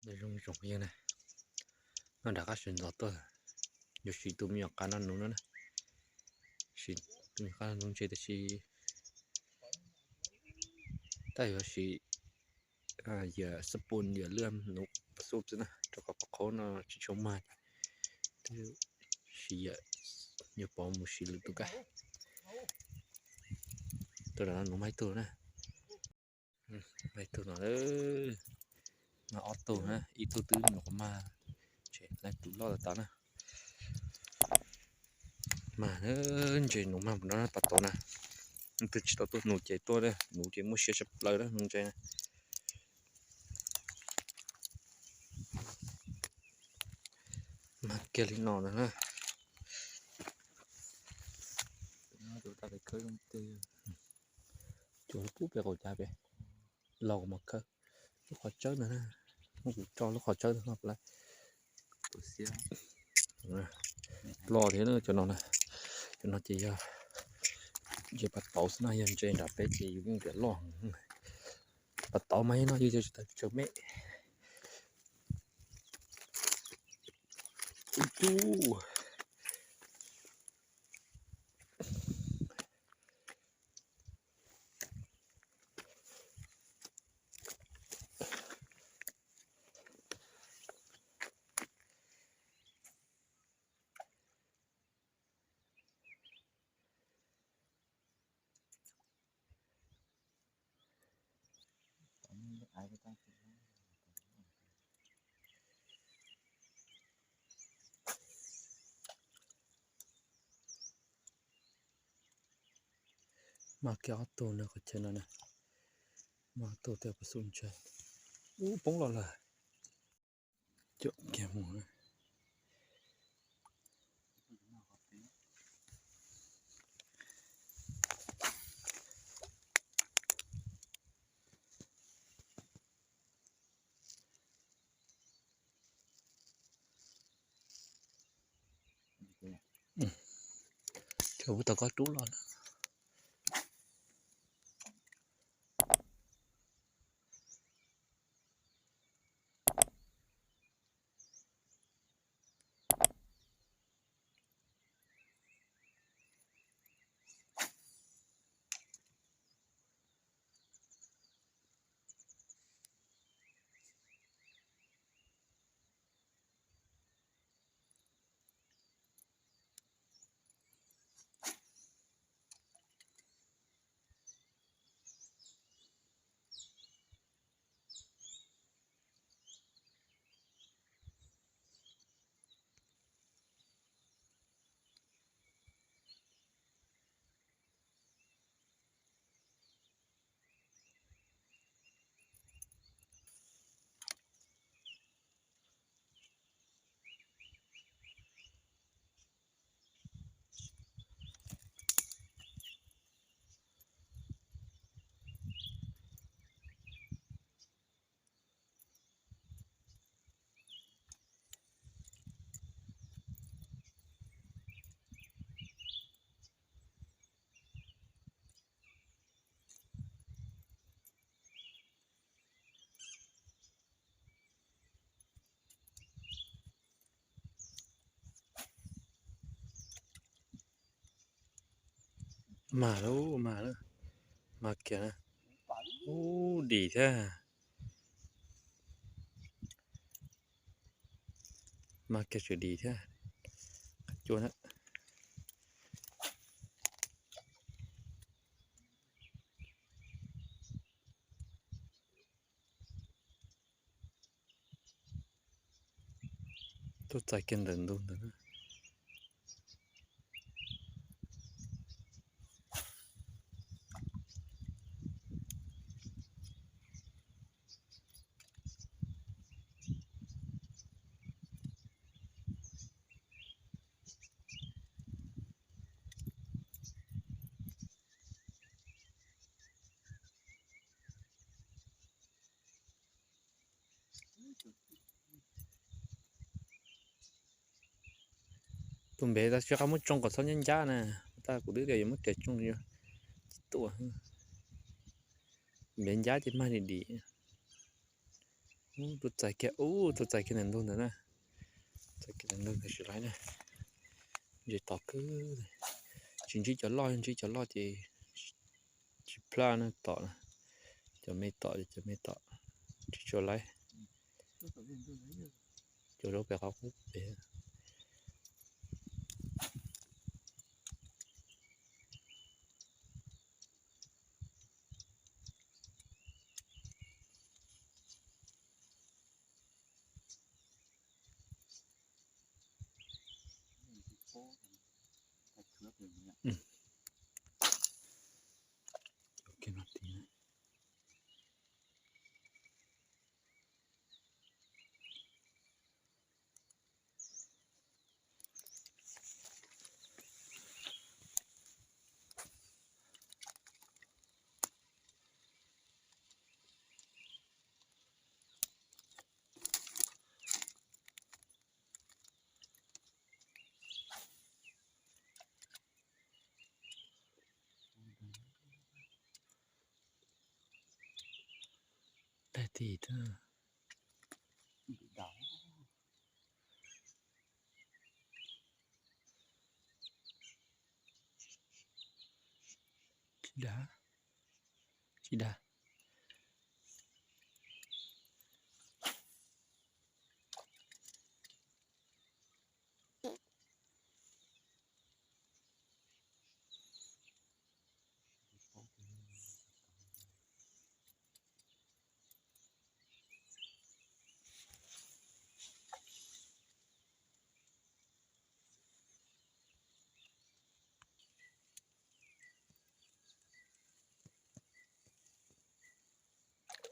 Zoo zoo na, noj nram qab sawv ntxov tuaj, yuav sim tus me nyuam qab no nuv no na. Sim tus me nyuam qab no nuv ntses tab sis tab yuav sim yam xab pus yam lwj nuv pas xub xwb na, rau qhov qhov qhaub no tsis tshua mag. Twb sim yam yuav pov mus sim lwm tus kab. Tus no nuv mas ib tug na. Mas ib tug no, no ob tug na, ib tug twb nyuam qhuav mag, tseem laib tus loj tas tas na. Mas ntses nuv mag mus no pas tod na. Twb tsis tau tuaj nuv ces tuaj na, nuv ces muaj siab tshaj plaws na nuv ntses na. Mag kiag li no na. Cuag pub pem qaum cav pem, los kuv mam khawb lub qhov tsawb ntawd na. Kuv tso lub qhov tsawb ntawd no lawm. Los thiab na cov no na, cov no ces yog ntses pas tauv xwb na, yog ntses nram peb ces yus yeej tias loj. Pas tauv mas no yus tsis tau tsawg me. Ub, Mag kiag ob tug no qhov chaw no na. Mag ob tug tej pas xub ntshe. Ub, poob los lawm. Coj kiag mus. Cov ub tau kob rub los na. Mag lawm, mag lawm, mag kiag na. Ub, dim thiab. Mag kiag tseem dim thiab. Cua na. Tuaj txais kiag ntawm ntug ntawd na. Tus npem tau siab qab muab tsoo kom txhob ncab ncab na, tas kuv twb tias yuav muab riam tsoo tsis tuaj. Npem ncab ces mag dim dim. Ub, tuaj txais kiag, ub, tuaj txais kiag ntawm ntug ntawd na. Txais kiag ntawm ntug ntawd tsis laib na. Ntses tom kawg. Tsis ntsib cov loj, ntsib cov loj ces tsis plaj na, tom na. Cov me tom, cov me tom tsis tshua laib. Cov zaub pem qhov qub pem. Tag tim. Tsis dag, tsis dag.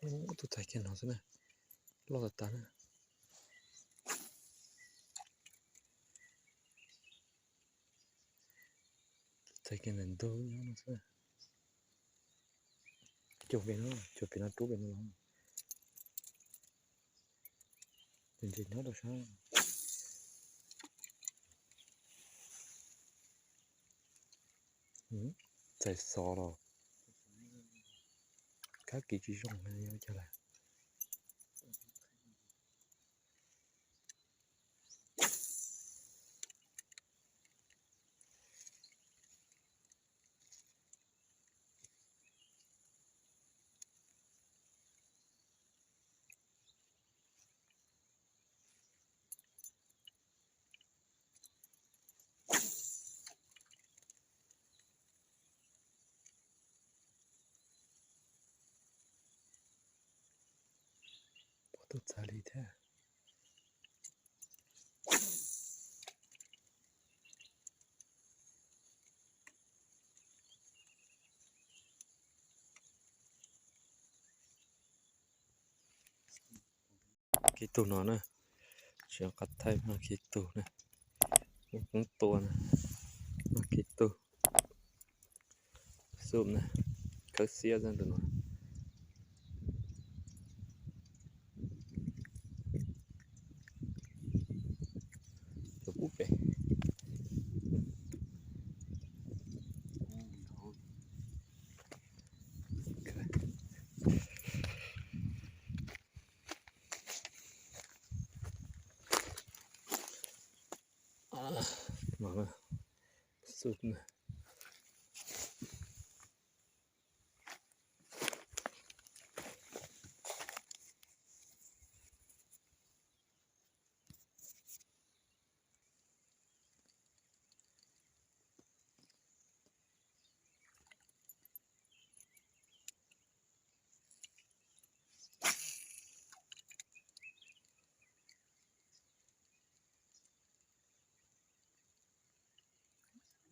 Ub, tuaj txais kiag no xwb na, loj tas tas na. Txais kiag ntawm ntug nyob no xwb. Cuag pem no, cuag pem no rub pem no los. Ntses nyob rau sab. Txais xov los kab kis tsis zoo, yog ua cas lawm. Puas tau txais li thiab? Kiv tug no na, tsis nqa thaij, mas kiv tug na, poob tua na, mas kiv tug xub na, khawb xiab xwb tus no. Tus ub pem. Xub na.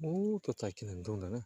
Ub, tuaj txais kiag ntawm ntug ntawd na.